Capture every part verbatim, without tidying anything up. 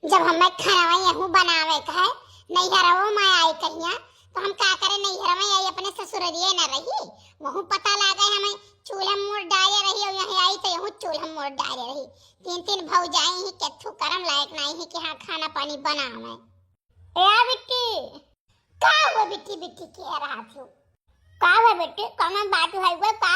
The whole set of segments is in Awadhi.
जब हमें खाना यहूँ बनावे का है, नैहरवो में आई कहिया, तो हम का करे, नैहर में आई, अपने ससुररिये न रही, वहूँ पता लागे हमें चूल्हा मूड़ डाले रही, और यहाँ आई तो यहूँ चूल्हा मूड़ डाले रही। तीन तीन भौजाई ही, केथू करम लायक नहीं है कि हाँ, खाना पानी बनावे। ए आ बिट्टी, का हुआ बिट्टी, बिट्टी के रहा थी? का हुआ बिट्टी, कौनो बात है वो का?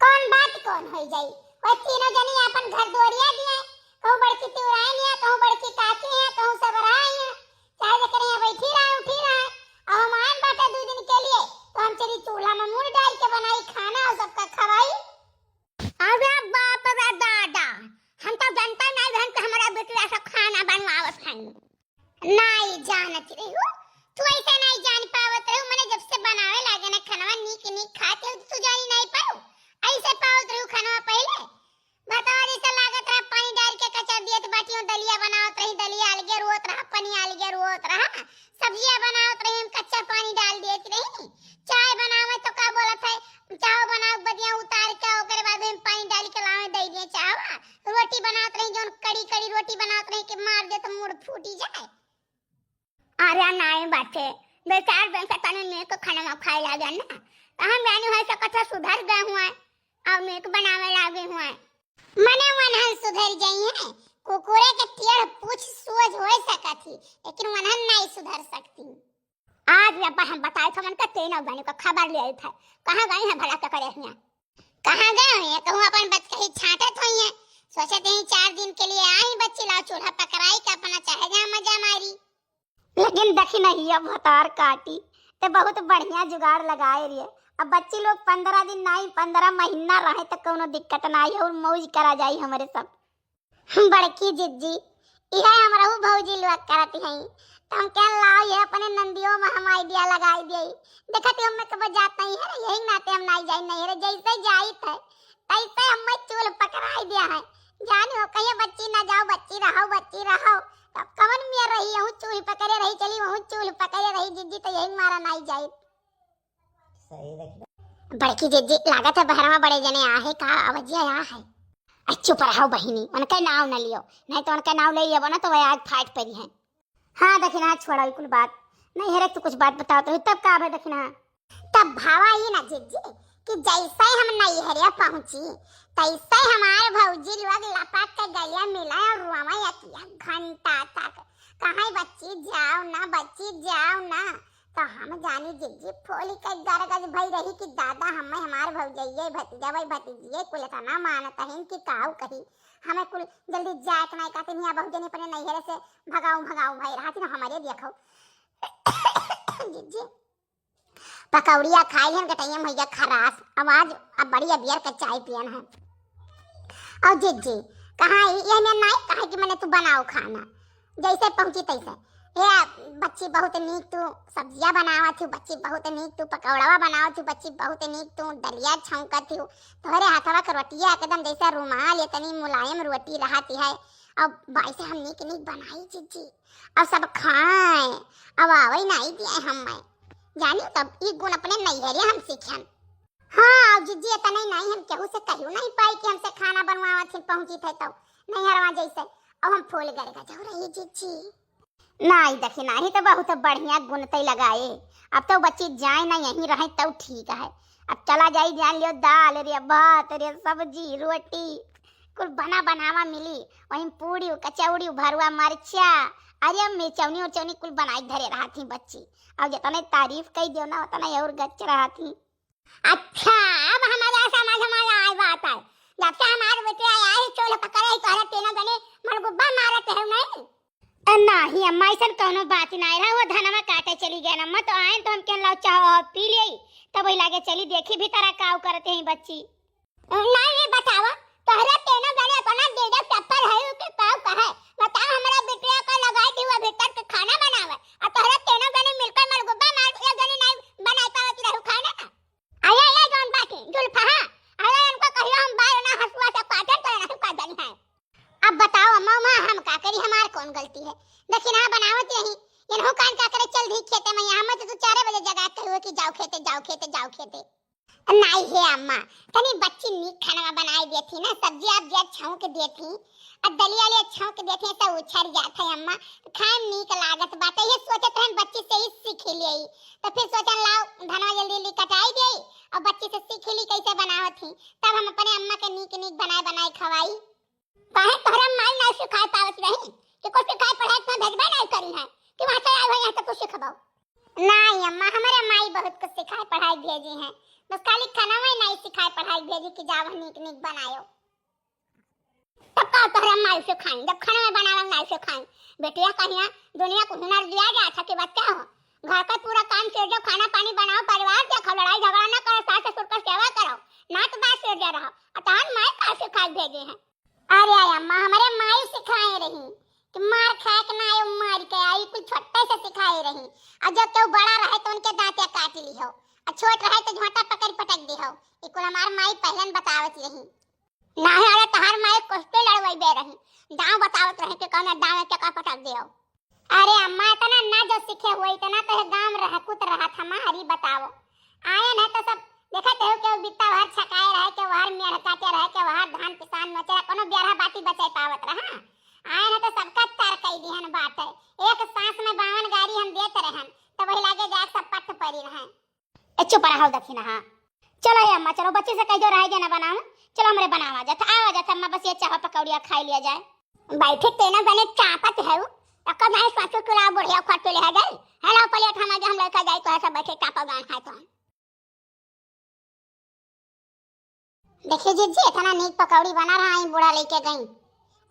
कौन बात कौन होई जाई? वह तीनों जनी आपन घर दुआरिया दिए, कहूँ बड़की तिवराइन है, कहूँ बड़की काकी है, कहूँ सब रहा है, चाहे जेकरे यहाँ बैठी रहा, उठी रहा, अब हम आए बाटे दो दिन के लिए, तो हम चली चूल्हा में मूड़ डाल के बनाई खाना और सबका खवाई। अरे बाप रे दादा, हम तो जनता नहीं रहन कि हमारा बेटिया से खाना बनवावत है। नाई जानत रहू, तू ऐसे नाई जान पावत रहू, मने जब से बनावे लागे ना खानवा नीक नीक खात हो, तू जानी नाई पाऊ, ऐसे पावत रहू खानवा पहले। बतावा, जैसे लागत रहा पानी डाल के कचर दियत बाटी, दलिया बनावत रही, दलिया अलगे रोत रहा, पानी अलगे रोत रहा, सब्जिया बनावत रही, हम कच्चा पानी डाल दियत रही, चाय बनावे तो का बोलत है, चाय बनावे बदिया उतार के ओकरे बाद में पानी डाल के लावे दे दिए चाय, रोटी बनावत रही, जौन कड़ी कड़ी रोटी बनावत रही कि मार दे तो मूड़ फूटी जाए। अरे नाई बाटे, दो चार दिन से तनी नीक खाना खाए लागे ना, तो हम जानी हो सकत है सुधर गए हुए और नीक बनावे लागे हुए। मने वनहन सुधर जाई है, कुकुरे के टेढ़ पूछ सोझ हो सकत ही, लेकिन वनहन नहीं सुधर सकती। आज अब्बा हम बताए थे उनका, तीनों बहनों का खबर ले आई थे, कहाँ गई हैं भला के करे हियाँ? कहाँ गए हुई हैं? कहूँ अपन बचकही छाटत हुई हैं। सोचत ही चार दिन के लिए आई बच्ची, लाओ चूल्हा पकड़ाई के अपना चाहे जहाँ मजा मारी। लेकिन देखी नहीं अब भतार काटी, ते बहुत बढ़िया जुगाड़ लगाए रहिए। अब बच्ची लोग पंद्रह दिन नहीं, पंद्रह महीना रहे तो कौनो दिक्कत ना आई और मौज करा जाई हमरे सब। बड़की जिज्जी, इहे हमरहू भौजी लोग करत हई। त हम कहन लाओ, ये अपने नंदियो में हम idea लगाई दिए। देखत ही हमें कब जात नहीं है, यही नाते हम नहीं जाई नहीं रे। जैसे जाइत है, तैसे हमें चूल पकड़ाई दिया है। जानी हो, कहिए बच्ची ना जाओ, बच्ची रहो, बच्ची रहो। तब कवन मिया रही, यहूँ चूल पकड़े रही, चली वहूँ चूल पकड़े रही जिज्जी, तो यही मारा नहीं जाई। सही देखिए। बड़की जिज्जी, लागत है बहरवा बड़े जने आ है, का आवाजिया आ है। अरे चुप रहो बहिनी, उनके नाव न लियो, नहीं तो उनके नाव ले लेबो ना तो वह आग फाट पड़ी है। हाँ दखिनहा, छोड़ा ई कुल बात। नहीं हरे, तू कुछ बात बताओ तो तब का भे दखिनहा? तब भावा ई ना जिज्जी कि जैसे हम नैहरिया पहुँची, तैसे हमार भौजी लोग लपक के गलिया मिला और रोवे अकिया घंटा तक, कहे बच्ची जाओ ना, बच्ची जाओ ना। तो हम जानी जिज्जी फोली के गरगज भई रही कि दादा, हमें हमार भौजइये, भतीजा भाई, भतीजिये कुल इतना मानत हन कि काऊ कही। हमें कुल जल्दी जाए के नाई कहते नहीं, अब जने अपने नैहरे से भगाऊ भगाऊ भई रहती ना हमारे देखो। जिज्जी पकौड़िया खाई हन, गटैया में भैया खरास, आवाज अब बड़ी अबियर के चाय पियन है। और जिज्जी कहाँ ई, ये में नाई कहे कि मने तू बनाओ खाना, जैसे पहुँची तैसे। हे बच्ची बहुत नीक तू सब्जिया बनावत हू, बच्ची बहुत नीक तू पकौड़वा बनावत हू, बच्ची बहुत नीक तू दलिया छौंकत हू, तोहरे हाथवा के रोटिया एकदम जैसे रुमाल इतनी मुलायम रोटी रहती है। अब वैसे हम नीक नीक बनाई जिज्जी, अब सब खाए, अब आवै नाई दिए हम मैं। जानी तब ई गुण अपने नैहरे हम सीखन। हाँ, अब जिज्जी इतने नाई हम केहू से कहियो नाई पाई कि हमसे खाना बनवावत हिन पहुँची थे तो नैहरवा जैसे। अब हम फूल गरगज हो रही जिज्जी। नाई दखिनहा, ई तो बहुत बढ़िया गुण तै लगाए। अब तो बच्ची जाए ना यहीं रहे तो ठीक है। अब चला जाई जान लियो दाल रे, भात रे, सब्जी, रोटी, कुल बना बनावा मिली। वहीं पूड़ी, कचौड़ी, भरुआ मरचा, अरे मिर्चौनी उर्चौनी कुल बनाई धरे रहत ही बच्ची। अब जितने तारीफ कई दियो ना उतना और गच रहत ही। अच्छा, अब हमारा समझ में आए बात है। जब से हमारे बेटे आया है, चूल्हा पकड़े ही तोहरे तीनों जने मलगुब्बा मारत है नहीं। ए, नाही अम्मा, ऐसन कौनो बात ना रहा। वो धनवा काटे चली गए ना, मत आए तो हम कहन लाओ चाह और पी ले, तब वही लागे चली देखी भीतरा काव करते हैं बच्ची। नहीं, नहीं बतावा, तोहरे तीनों जने अपना दीदा चप्पल है के काव कहे। बताओ, हमारा बिटिया का लगाई थी वो भीतर के खाना बनावे, और तोहरे तीनों जने मिलकर मलगुब्बा मार के एक जने नहीं बनाई पावत रहू खाना। अरे ये जौन बाटे जुल्फा, हाँ, अरे इनको कहियो हम बार ना हंसुआ से काटन तो नहीं काटन है। अब बताओ अम्मा, माँ हम का करी, हमार कौन गलती है? दखिनहा बनावत रही, इन्हों कान का करे चल दी खेते में, यहाँ मत तू चार बजे जगा के हुए कि जाओ खेते, जाओ खेते, जाओ खेते। नाई हे अम्मा, तनी बच्ची नीक खाना बनाए देती ना, सब्जी आप जे छौंक देती, और दलिया ले छौंक देती, सब उछर जात है अम्मा, खाए में नीक लागत बाटे। ये सोचत रहन बच्ची से ही सीख लिए, तो फिर सोचन लाओ धनवा जल्दी जल्दी कटाई दे और बच्ची से सीख ली कैसे बनावत ही, तब हम अपने अम्मा के नीक नीक बनाए बनाए खवाई। काहे तोहरा माई ना सिखाए पावत रही कि कुछ सिखाए पढ़ाए तो भेजबे नहीं करी है कि वहाँ से आए हो यहाँ तो कुछ सिखबो? नहीं अम्मा, हमारे माई बहुत कुछ सिखाए पढ़ाए भेजी हैं, बस खाली खाना में नहीं सिखाए पढ़ाए भेजी कि जाओ नीक नीक बनायो। तब का तोहरा माई सिखाई जब खाना में बनावे नहीं सिखाई? बेटिया कहिया दुनिया को हुनर दिया जा था कि बच्चा हो, घर का पूरा काम से जो खाना पानी बनाओ, परिवार देखो, लड़ाई झगड़ा ना करो, सास ससुर का सेवा करो, नात बात से जो रहो, और तहन माई का सिखाए भेजे हैं। अरे अम्मा, हमारे माई सिखाए रही कि मार खाए के ना आयो, मार के आई, कुल छोटे से सिखाए रही। और जब केहू बड़ा रहे तो उनके दांते काट ली हो, और छोट रहे तो झोंटा पकड़ पटक दी हो। ये कुल हमार माई पहले न बतावत रही। ना है, अरे तहार माई कुश्ती लड़वई बे रही, दांव बतावत रही कि कौन दांव के का पटक दियो। अरे अम्मा, इतना ना जो सीखे हुए, इतना तो है गांव रह कुत रहा था, माँ हरी बताओ। आए न तो सब देखत हो, केहू बित्ता वहर छकाए रहे, केहू वहर मेड़ काटे रहे, केहू वहर धान पिसान नोचे रहे, कोनो ब्यारहा बाटी बचे पावत रहा। आए न तो सबका तर कई दिहन बाटे। एक सांस में बावन गारी हम देत रहन, तो वही लागे जाए सब पट पड़ी रहे। ए, चुप रहो दखिनहा। चलो ए अम्मा, चलो बच्ची से कह दो रह गया ना बनाओ। चलो हमरे बनावा जात, आवा जात अम्मा, बस ये चाह पकौड़िया खाई लिया जाए। बैठे तेना जने चापत है, तो कब नहीं सोचो कि लाओ बुढ़िया खट ले जाए। हेलो प्लेट हम आगे हम लेकर जाए तो ऐसा बैठे चापा गान खाए तो। देखिए जीजी, इतना नीक पकौड़ी बना रहा है, बूढ़ा लेके गई।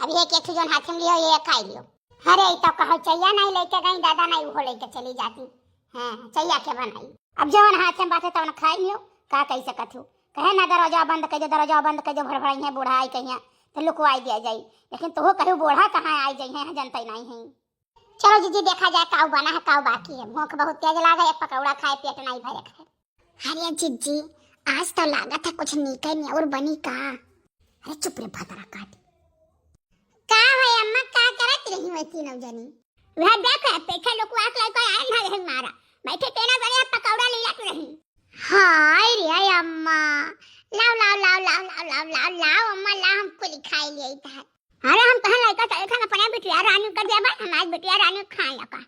अब ये के ठो जोन हाथ में लियो, ये खाई लियो। अरे, ई तो कहो चैया नहीं लेके गई दादा, नहीं वो लेके चली जाती। हाँ, चैया के बनाई। अब जवन हाथ में बाटे तवन खाई लियो, का कही सकत हो? कहे ना दरवाजा बंद कर दो, दरवाजा बंद कर दो, भड़भड़ाई है बूढ़ा आई कहिया, तो लुकवाई दिया जाई। लेकिन तोहो कहू बूढ़ा कहाँ आई जाई है, जनता ही नहीं है। चलो जीजी, देखा जाए काऊ बना है, काऊ बाकी है। भूख बहुत तेज लागे, एक पकौड़ा खाए पेट नहीं भरे खाए। अरे जीजी, आज तो लागत है कुछ नीके नहीं और बनी का। अरे चुप रे भतरा काट। का है अम्मा, का करत रही हो तीनों जनी? वह देख, पीछे लोग आस लइका आए ना रहे मारा। बैठे तेना बड़े पकौड़ा ले जात रही। हाय रे अम्मा, लाओ, लाओ, लाओ, अम्मा, लाओ, हम कुली खाई लिए था। अरे हम कहाँ लइका चले खाना पड़ा बिटिया रानी कर दिया भाई, हमारी बिटिया रानी खाए का।